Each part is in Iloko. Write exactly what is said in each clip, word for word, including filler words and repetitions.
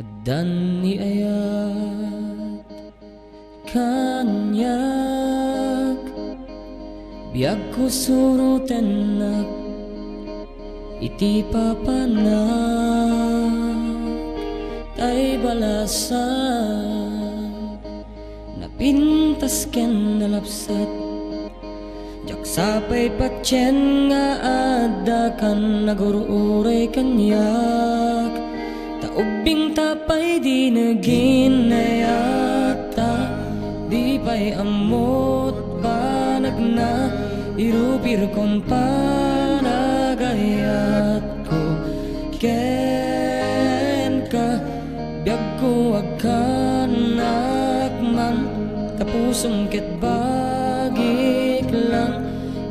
Addan ni ayat kaniak, biagko surotennak iti papanak, tay balasan napintas ken nalapsat. Diak sapay patien nga adda kan nagur-uray kaniak. Ta ubbing ta pay di nagin ayat ta, di pay ammot banagna, irupirkon panagayatko kenka. Biagko agkanak man, ta pusom ket bagik lang,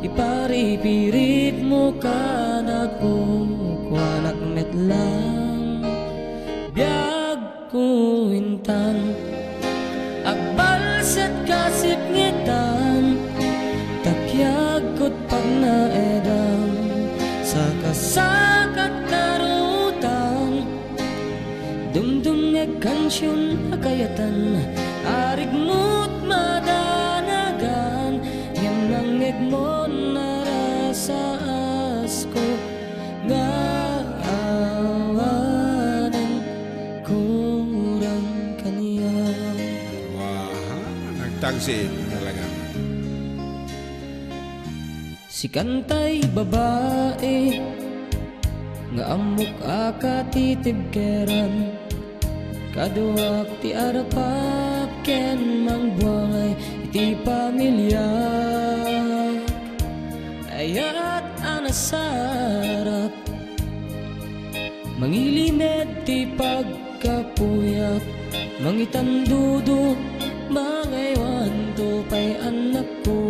iparipiritmo kadako, kuanak met lang. Biagko intan, agbalset kasipngetan, ta kiagko pagnaedam, sakasakat karutan. Dumdumngeg kansion a kayatan, arigmot madanagan, ngem nangngegmon narasaasko nga awanen kurang kaniak. Waha, nagtagsit talaga. Sikan tay babai nga ammok a katitibkeran, kaduak ti arpap ken mangbuangay iti pamiliak. Ayat a nasarap, mangilimed ti pagkapuyak, mangitandudo, mangaywanto pay annakko.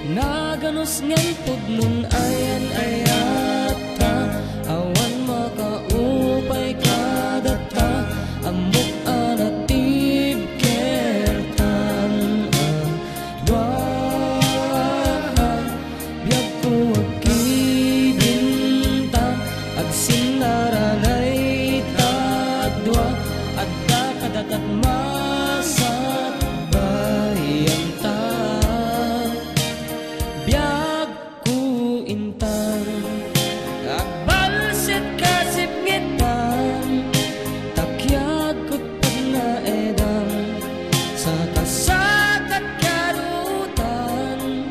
Naganus ngem pudnon ayan-ayatta, awan makaupay kadata, ammok a natibkertan a dua. Biagko agkibinta, agsinnaranay ta dua, adda kadatat masatbayanta. Biagko intan, agbalsit kasipngetan, ta kiagko pagnaedam, sakasakat karutan.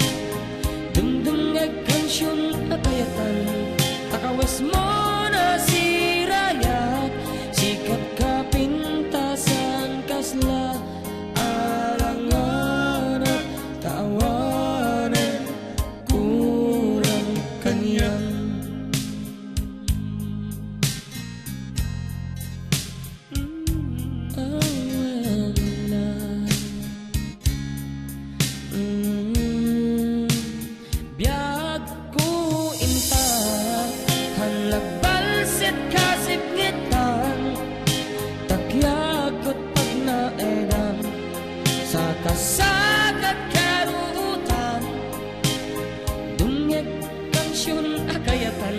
Dumdumngeg kansion a kayatan, a kawesmo nasirayak, sikat kapintasan kasla alanganak, ta awanen kurang kaniak. Biagko inta, han nagbalsit kasipngetan, ta kiagko pagnaedam, sakasakat karutan. Dumngeg kansion a kayatan,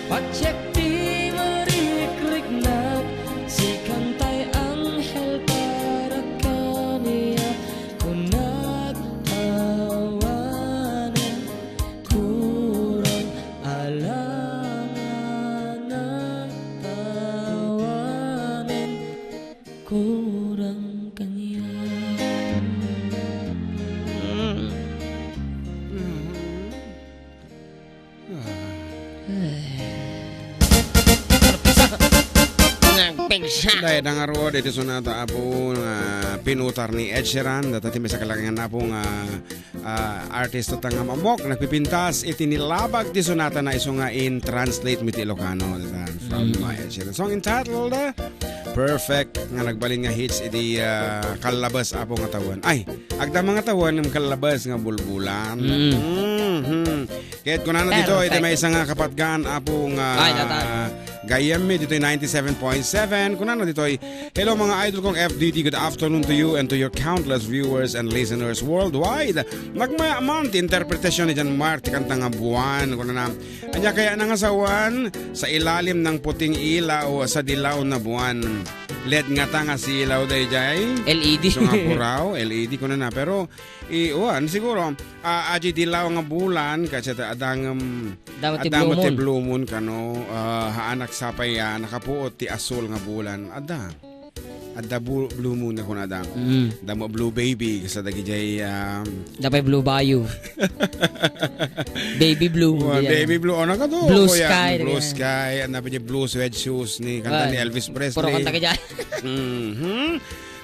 patiek ti marikriknak, sikan tay anghel para kaniak, kunak awanen kurang alanganak, awanen kurang kaniak. Mm. Mm. Ah. Nagpigsa. Dahil nangarod iti sonata, Apo, nga pinutar ni Ed Sheeran, data ti may sakalakangan, Apo, nga ah, artista ta nga mamok, nagpipintas iti nilabag ti sonata na isu nga in-translate mi ti Ilocano, from Mm. Maya Chile. Song entitled, uh, Perfect, nga nagbalin nga hits iti, ah, kallabas, Apo, nga tawen. Ay, agdama nga tawen, kallabas nga bulbulan. Mm. Mhm. Ket kunana dito, iti Perfect. Maysa nga kapatgan, Apo, nga Ay, datan. Gayyemmi ditoy ninety-seven point seven. Kunana ditoy, "Hello, mga idol kong F D T. Good afternoon to you and to your countless viewers and listeners worldwide." Nagmaya man ti interpretasyon ni John Mark ti kanta nga Buwan. Kunana, "Ania kaya nangasawan sa ilalim ng puting ilaw sa dilaw na buwan? Led ngata nga silaw dayjay." L E D. So nga puraw, L E D kunana. Pero, i-, uwan, siguro, ah, aji dilaw nga bulan, kasi ta-, adang, um, Adamo ti adamo ti blue moon. Blue moon kano, ah, haanak sapay, ah, nakapuot ti asul nga bulan. Adda. Adda bu-, blue moon nga kunada. Mm. Adda mo blue baby, kasi dagijay, um, Adda pay blue bayou. Baby blue, Oh, yan. Baby blue. Oh, nagadu, Blue kuya. Sky, Blue yan. Sky. Ano ba niya? Blue suede shoes ni kanta Ay, ni Elvis Presley. Puro kanta ka dyan. Mhm.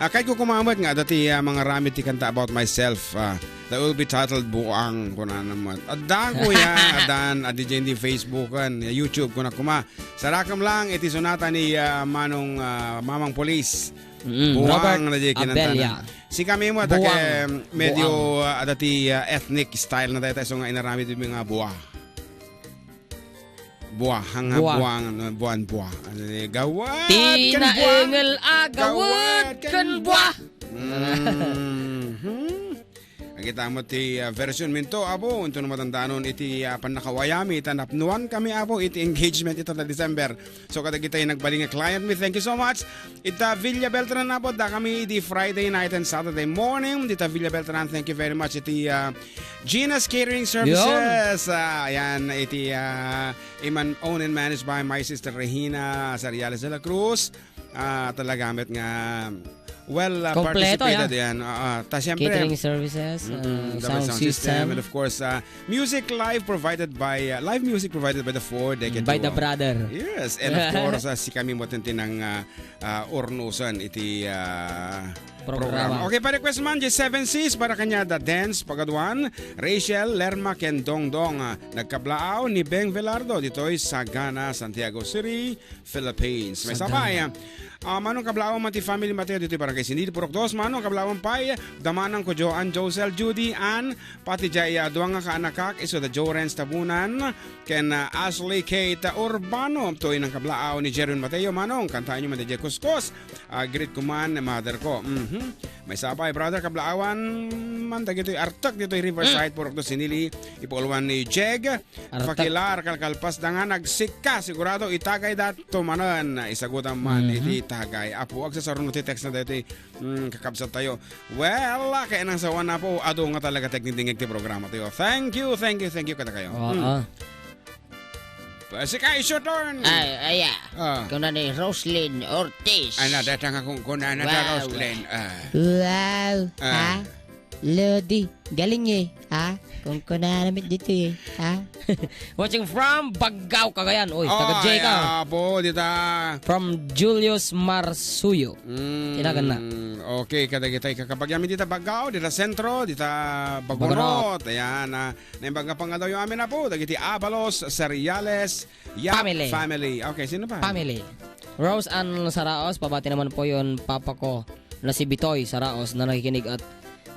Ah, kahit ko kumamit nga, dati, ah, mga ramit ti kanta about myself, ah, that will be titled Buang, kuna naman. Adda, kuya, adan, adi dyan di Facebook, kan, YouTube, kuna kuma. Sarakam lang, iti sonata ni, ah, Manong, ah, Mamang Polis. Mm, Buang Robert na di kinantanan. Abella. Si kami mo, Buang. Take, medyo, Buang. Ah, adati, ah, ethnic style na tayo, so nga inaramid yung mga buwa. Buwa, hanga Buwa. Buwang, ano, buwan, buwa. Ano, eh, gawad Ti kan buwang. Naengel a gawad Gawad kan kan buwa. Buwa. Mhm. Agita mo ti, ah, version minto, apo, unto no matandanon iti, ah, pannakawayami, ita napnuan kami, apo, iti engagement ita ta December. So, kadagitay nagbalin nga client mi, thank you so much. Ita Villa Beltran, apo, da kami di Friday night and Saturday morning. Dita Villa Beltran, thank you very much. Iti, ah, Gina's Catering Services. Yun. Ah, ayan, iti, ah, iman owned and managed by my sister Regina Sariales de la Cruz. Ah, talaga met nga well, ah, Kompleto, participated yeah. Yan. Ah, ah, ta siyempre, Catering services, mm-mm, ah, the sound sound system, system. And of course, ah, music live provided by, ah, live music provided by the four Decade By the Duo. Brother. Yes, and of course, ah, si kami mo tintinang, ah, ah, urnusan iti, ah, Programa. Programa. Okay, pa-request man, di Seven Cs, para kanya, The Dance, Pagaduan, Rachel, Lerma, ken Dongdong, ah, nagkablaaw ni Beng Velardo, ditoy Sagana, Santiago City, Philippines. May Sagana. Sabay, ah, ah, Manong Kablaawan man ti family Mateo ditoy Barangay Sinidi, Purok Dos, Manong Kablaawan pay, Damanang ko Joan, Josel, Judy, Ann, pati jay, ah, dua nga kaanakak, isu da Jorens Tabunan, ken, ah, Ashley Kate Urbano, toy nang kablaaw ni Jerwin Mateo, Manong, kantaen nyo man dayjay kuskus, ah, greet ko man, mother ko. Mhm. May sabay, brother, kablaawan, man, dagitoy artek, ditoy Riverside, Mm. Purok Dos, Sinili, ipauluan ni Jeg, Artak. Pakilar, kalkalpas da nga nagsikka, sigurado itagay da tumanan, isagutan man Mhm. iti tagay. Apo, agsasaruno ti text na daytoy, mm, kakabsat tayo. Well, ah, kaya nang sawan na po, adu nga talaga teknik ti programa tayo. Thank you, thank you, thank you kada kayo. Oo. Mm. Sika, it's your turn. Ay, aya. Ah. Kuna ni Roslyn Ortiz. Ana, data nga kung kuna na ta, Wow. Roslyn. Ah. Wow, Ah. ha? Lodi, galing eh, ha? Kung kuna namin dito eh, ha? Watching from Baggao, Cagayan. Uy, taga Oh, J ka. Ay, apo, dita. From Julius Marsuyo. Mm, Tinagan na. Okay, kada kita ikakapagyamin dita Baggao, dita Sentro, dita Bagonot. Bagonot. Ayan, ah, naimbag nga pangadaw yung amin na po, dagiti Abalos, Seriales, Yap Family. Family. Okay, sino pa? Family. Rose Ann Saraos, pabati naman po yun, papa ko na si Bitoy Saraos na nakikinig at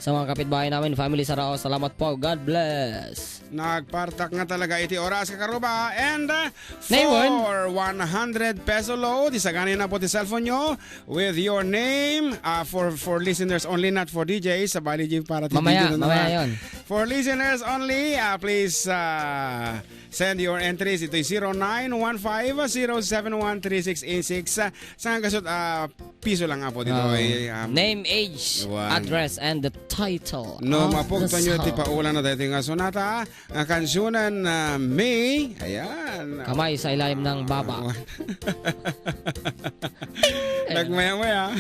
sa mga kapitbahay namin, family Saraos, salamat po. God bless. Nagpartak nga talaga iti oras, kakaruba. And, uh, Name one. For one hundred peso load, isagani na po ti cellphone nyo with your name. Uh, for, for listeners only, not for D Js. Sabali, G, para ti Mamaya, D J na mamaya naman. Yun. For listeners only, uh, please, uh, Send your entries. Ito'y zero nine one five, zero seven one, three six eight six. Sa nga gasot, ah, piso lang, apo, dito, Oh. eh, um, Name, age, Iwan. Address, and the title No, of mapugtan the nyo ti song. Paula na dito nga sonata, nga kansunan na May. Ayan. Kamay sa ilalim ng baba. Iwan. Nagmaya-maya.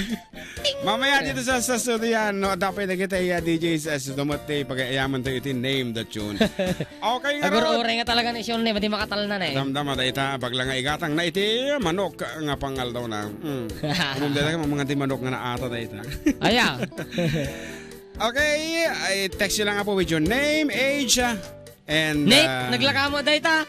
Mamaya dito sa, sa studio yan, no? Dapat na kita, iya, D J sa studio mo, te, pag-ayaman tayo iti name the tune. Okay nga, Rod. Agur-uray nga talaga ni Sean, eh, madi makatalna na, eh. Damdama, dayta, bagla nga igatang na iti manok nga pangaldaw na. Mm. Umum dayta, mga di manok nga naata, dayta. Aya. Okay, ay, text nyo lang po with your name, age, ah, And, Nick, ah, naglaka mo dayta?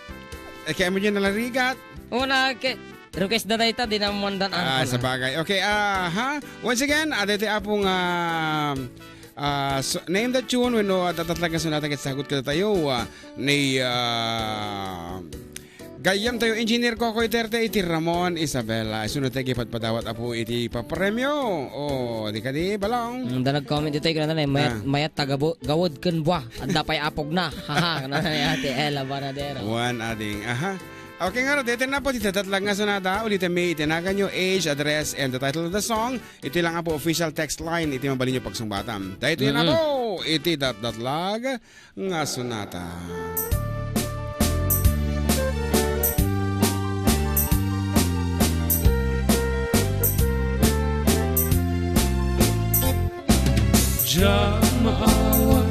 Eh, kaya mo dyan nalarigat? Una, ke-, request da dayta, di naman dan Ah, ano sa na. Bagay. Okay, ah, ha? Once again, ah, dito apong, ah, ah, so, name the tune, wenno, ah, tatatlagan sa natin, sagot ka tayo, ah, ni, ah, Gayyem tayo, Engineer Kokoy Terte, iti Ramon Isabela. Isu no ti agipadpadawat, Apo, iti papremio. O, di kadi, Balong? Mm, da nag-comment ditoy, kunana, eh, mayat, Ah. mayat ta gabo-, gawod ken bua. Adda pay apogna. Haha, kunana ni Ate Ella Banadero. Wen, ading. Aha. Okay, ngarud, daytoy na po, ti datlag nga sonata. Ulitem iti naganyo, age, address, and the title of the song. Iti lang, Apo, official text line, iti mabalinyo pagsungbatam. Daytoy na Mm. po, iti datdatlag nga sonata. Diak maawat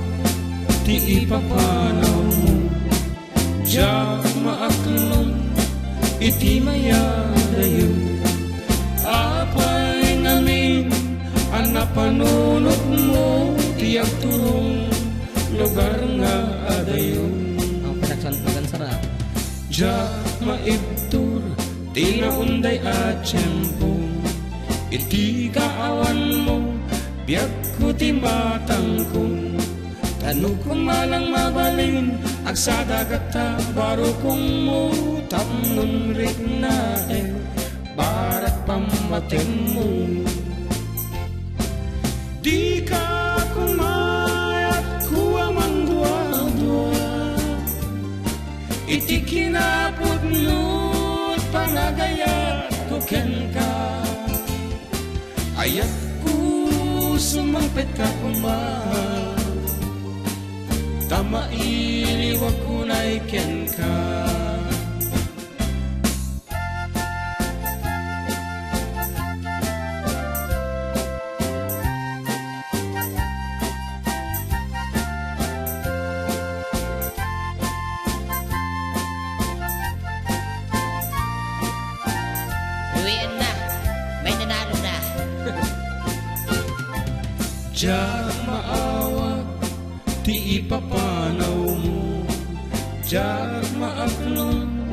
ti ipapanawmo, diak maaklon iti mayadayo. Apay ngamin a napanunotmo ti agturong lugar nga adayo. Ang pinagsan-, pagansara. Diak maibtur ti naunday a tiempo. Iti kaawanmo, biagko ti matangko. Ta no koma lang mabalin, agsadagak ta barukongmo tapno riknaek barat pammatemmo. Dika kumayat kua mangduadua iti kinapudno ti panagayatko kenka. Ayatko, sumangpetka koma, ta mailiwak unay kenka. Uwian na. May nanalo na. Diak maawat ti ipapanawmo. Diak maaklon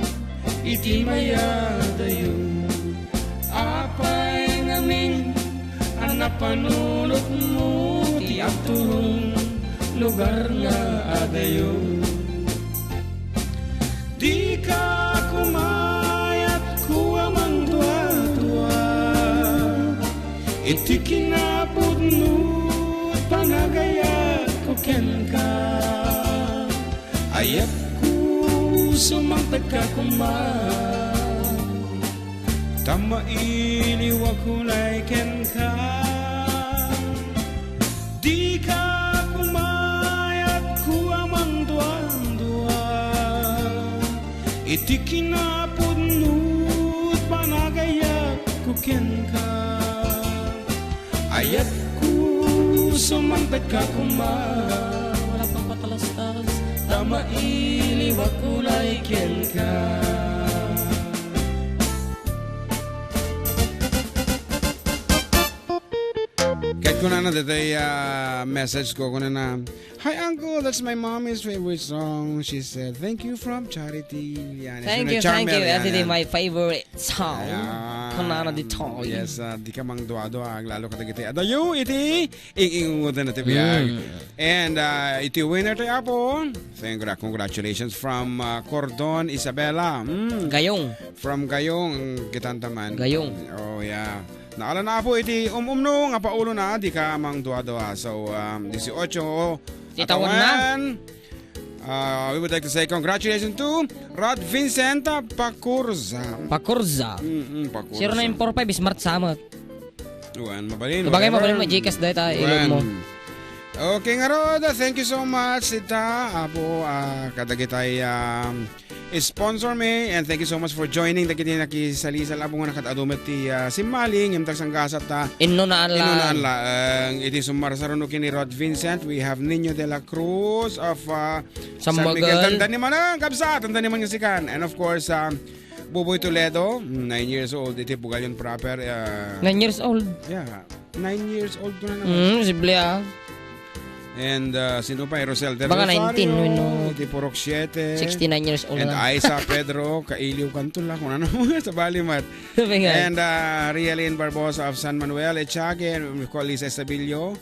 iti mayadayo. Apay ngamin a napanunotmo ti agturong lugar nga adayo. Dika kumayat kua mangduadua iti kinapudno ti panagayatko kenka. Ayatko, sumangpetka koma, ta mailiwak unay kenka. Dika kumayat kua mangduadua iti kinapudno ti panagayatko kenka. Ayatko, sumangpetka koma. Wala pang patalastas. Ta mailiwak unay kenka. Ket kunana ditoy, ah, message ko, kunana, "Hi, Uncle. That's my mommy's favorite song." She said, "Thank you from Charity." Yan, Thank isuna you, thank Charmel, you. Yan, Iti yan. My favorite song. Ayan. Kunana ditoy. Yes, ah, dika mangduadua, aglalo kadagiti adayo iti ing-ingutan na ti biag. Mm. And, ah, iti winner tayo, Apo. Thank you, congratulations from, ah, Cordon Isabela. Mm. Gayong. From Gayong, kitan taman. Gayong. Oh, yeah. Naala na, Apo, iti um-umno nga paulona, dika mangduadua. So, um, dieciocho, Ti tawenna. Atawan. Uh, we would like to say congratulations to Rod Vincent, uh, Pacurza. Pacurza. Mm, mm, Pacurza. Zero nine four five, Smart Samot. Wen, mabalin, Bagay whatever. Mabalin, may Gcash dayta, Wen. Ilog mo. Okay, ngarud, thank you so much, ita, Apo, ah, kadagitay, um, sponsor mi, and thank you so much for joining. Dagiti nakisalisal, Apo, nga nakad-adu met ti, ah, simmaling, ngem tagsanggasat ta. Inno naan la. Inno naan la. Ang iti sumarsaruno ken ni Rod Vincent, we have Nino de la Cruz of, ah, San San Miguel. Miguel. Tanda ni Manang, kabsat, tanda ni Manang sikan. And of course, ah, Buboy Toledo, nine years old, iti Pugalion proper, ah, Nine years old. Yeah. Nine years old ko na naman. Mm, simple, ah. And, uh, sino pa? Rosel Del Baka Rosario, nineteen, no? Iti Purok siete. Sixty-nine years old And na. Aiza Pedro, kailiw kanto la, kung ano mo nga sa Balimat. Sabi nga. And, uh, Rialyn Barbosa of San Manuel, Echage, and of course, Lisa Estabilio.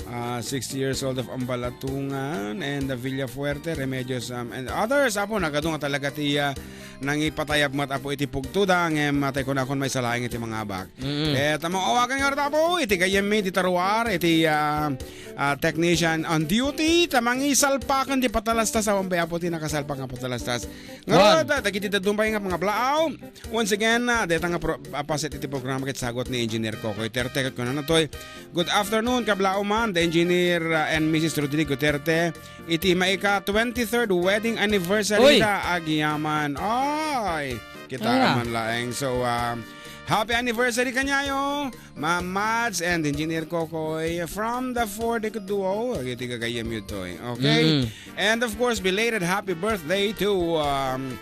Ah, sixty years old of Ambalatungan and the Villafuerte, Remedios, um, and others. Apo, nagadu nga talaga ti, ah, nangipatayab met, Apo, iti pugtoda, ngem, ah, tay kunakon maisalaing iti mangabak. Mm. Eh, ta maawagan nga, Apo, iti gayyemmi, iti taruar, iti, ah, ah, technician on duty, ta mangisalpaken ti patalastas, awan bay, Apo, ti nakasalpak nga patalastas. Ngarud, dagiti dadduma pay nga mga blaaw. Once again, ah, deta nga pro-, ah, paset iti programa ket sagut ni Engineer Kokoy Terte ket kunana toy, "Good afternoon, kablaaw man, the Engineer, ah, and Missus Rodrigo Terte. Iti maika twenty-third wedding anniversary Uy! da, agyaman." Ay, kita Aya. man laeng. So, ah, happy anniversary kaniayo. Ma'am Mads and Engineer Kokoy from the Four Decade Duo. Iti gagayyem yun, Toy. Okay? Mm. And of course, belated happy birthday to, um,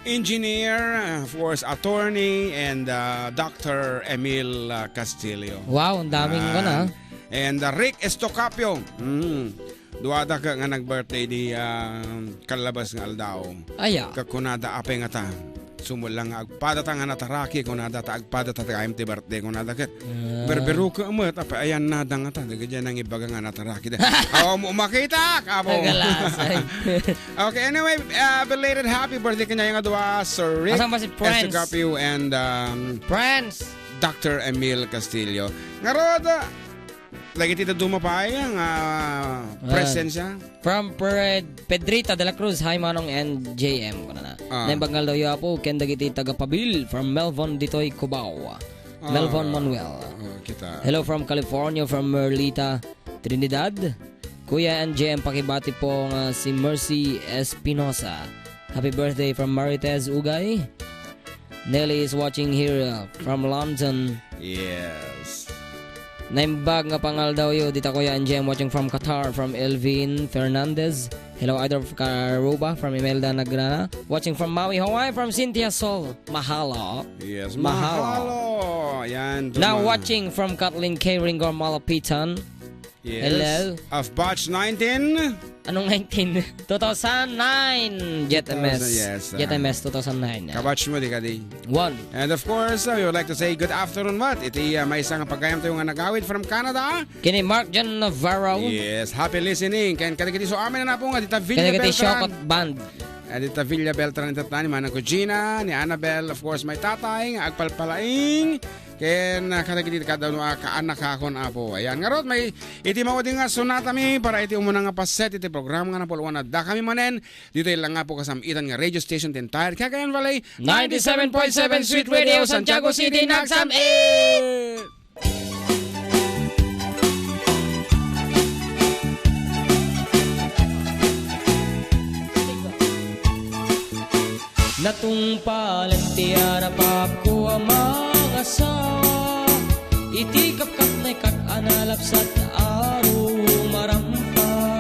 Engineer, of course, Attorney, and, uh, Doctor Emil, uh, Castillo. Wow, ang daming Yan. ano, ah. And, uh, Rick Estocapio. Mm. Duadaka nga nag-birthday di, ah, kalabas nga aldaw. Aya. Kakunada, apay nga ta, sumullang nga agpadata nga nataraki, kunada ta agpadata ti gayam ti birthday, kunada ket. Ah. Berberuka met, apay ayan nada nga ta, dagiti nangibaga nga nataraki. Aw, mo makita, kamo. Nagalasay. Okay, anyway, ah, belated happy birthday kaniayo nga dua, Sir Rick Asan ba si Prince? Estocapio and, um, Prince! Doctor Emil Castillo. Ngarud, Dagiti dadduma pay nga Ah. presensya. From Pred-, Pedrita de la Cruz, "Hi, Manong and J M," kunana. Ah. Naimbag nga aldawyo, Apo, ken dagiti taga-Pabil from Melvon ditoy Cubao. Ah. Melvon Manuel. Ah, kita. Hello from California, from Merlita, Trinidad. Kuya and J M, pakibati po nga si Mercy Espinosa. Happy birthday from Marites Ugay. Nelly is watching here, uh, from London. Yes. Naimbag nga pangaldawyo, dita Kuya and J M, watching from Qatar, from Elvin Fernandez. Hello, Idol of Karuba, from Imelda Nagrana. Watching from Maui, Hawaii, from Cynthia Sol. Mahalo. Yes, Mahalo. mahalo. Yan, Now tuma- watching from Kathleen K. Ringor Malapitan. Yes. Hello? Of batch nineteen? Anong nineteen? Two thousand nine! Jet M S. Two thousand, yes, ah. Jet M S two thousand nine, ah. Kabatch mo, di ka di? One. And of course, uh, we would like to say good afternoon, Matt. Iti, uh, maysa nga pagayam tayo nga nagawid from Canada. Kini Mark John Navarro. Yes, happy listening. Ken kadagiti so amin na po nga, dita Villa Kini kiti Beltran. Shokot Band. Eh, dita Villa Beltran, ita tani, manang ko Gina, ni Annabel, of course, may tatay, nga agpalpalaing. Ken, ah, kadagiti kadano a kaanakakon, Apo. Ayan, ngarud, may iti mawadi nga sunatami para iti umuna nga paset iti programa nga napulwan a dakami manen. Ditoy lang nga po kasam-itan nga radio station ti entire Cagayan Valley, ninety-seven point seven Sweet Radio, Santiago City, nagsam-it! Natungpalen ti arapapko a mangasawa, iti kapkapnekak a nalapsat a rumarampa.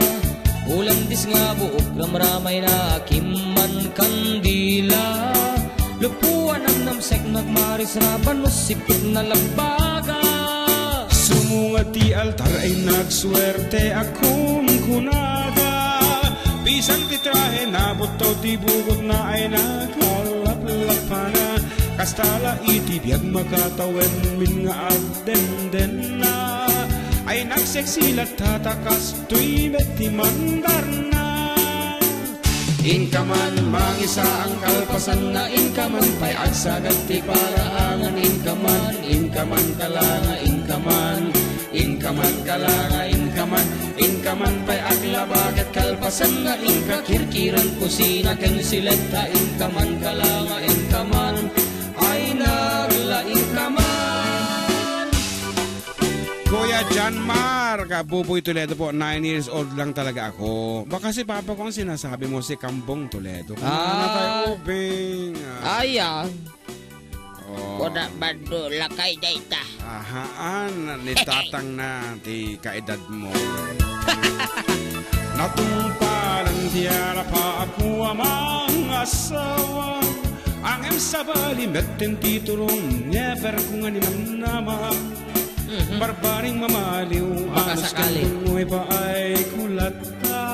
Ulandis nga buok ramramayna a kimman kandila. Lupuan a namsek nagmarisraban no sipet na labaga. Sumungad ti altar ay nagsuerte a kunkunada. Bisan ti trahe nabutto ti bukotna ay nakalaplapana. Kasta la iti biag makatawen min nga agdendenna. Ay nagseksi latta ta kastoy met ti mandarna. Inka man mangisaan kalpasanna, inka man pay agsagat ti paraangan, inka man, inka man kalanga, inka man, inka man kalanga, inka man, inka man pay aglabagat kalpasanna, inka kirkiran kusina ken siletta, inka man kalanga, inka man, ay nagla, inka man. Kuya John Mark, ah, Buboy Toledo po, nine years old lang talaga ako. Baka si Papa ko ang sinasabi mo, si Kambong Toledo. Kumana Ah. tayo, Bing. Ah. Ay, ah. Oh. Kuna bando, lakay dayta. Ahaan, ni Tatang na, ti kaedad mo. Natungpalan ti arapa ako a mangasawa. Angem sabali metten ti turong, never ko nga ni namnama. Mhm. Barbaring mamaliw, Baka anos sakali. Ken tungoy pa ay kulatta.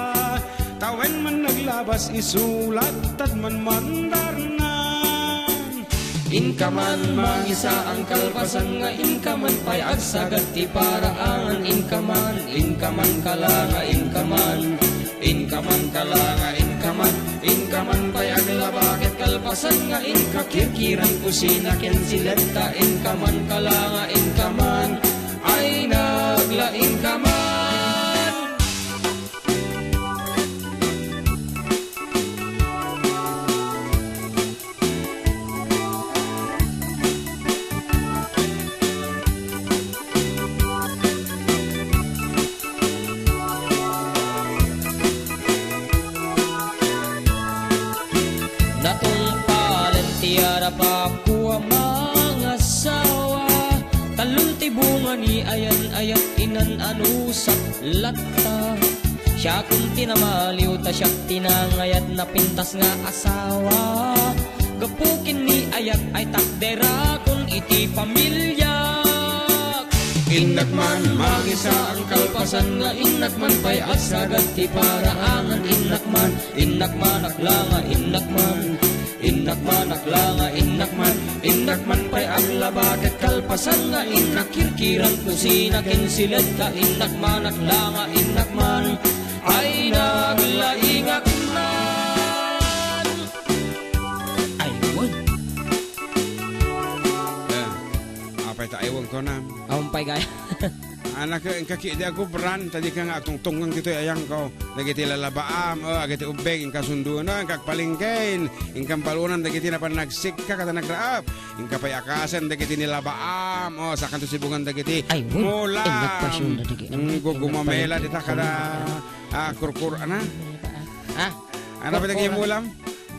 Tawen man naglabas isu, lattad man mandarna. Inka man mangisaan kalpasan nga inka man pay agsagad ti paraangan, inka man, inka man kala nga inka man, inka man kala nga inka man, inka man pay aglaba ket kalpasan nga inka kirkiran kusina ken siletta, inka man kala nga inka man, ay naglaing ka man. Natungpalen ti arapapko a mangasawa. Tallo ti bunga ni ayan-ayat, inan-anusak latta. Siakon ti namaliw ta siak ti nangayat, napintas nga asawa. Gapu ken ni ayat ay takderakon iti pamiliak. Innak man mangisaan kalpasan nga innak man pay agsagad ti paraangan, innak man, innak man akla nga innak man, innak man akla nga innak man, innak man pay aglaba ket kalpasan nga innak kirkiran kusina ken siletta, innak man akla nga innak man, ay naglaingak man. Ay, wen. Eh, apay ta ay wen ko na. Awan pay gaya. Anak, eh, inka ki-, di ako brand, ta dika nga agtungtungan kitoy ayangko. Dagiti lalabaam, o, agiti ubbing, inka sunduan, inka agpalengke, inka balunan, dagiti napan nagsikka, kada nagraap. Inka pay akasen, dagiti nilabaam, o, sakanto sibungan, dagiti Ay, wen. Mulam. Innak pasyon, dagiti, Mm, ano, gugumamela, innak dita, kada, pala. Ah, kurkur, ana? Ah, Ano pa lagi kurkura. Mulam?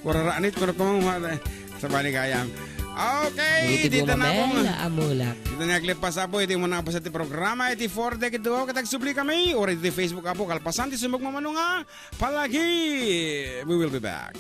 Kuraraanit, kuno kumang, ma-, sa panigayam. Okay, Iti dito na ako. Gumamela, amulak. Dito na naglepas, apo, iti muna nga pasat ti programa, iti four decade duo, katagsubli kami, or iti Facebook, apo, kalpasan, ti sumag mamano nga, palagi. We will be back.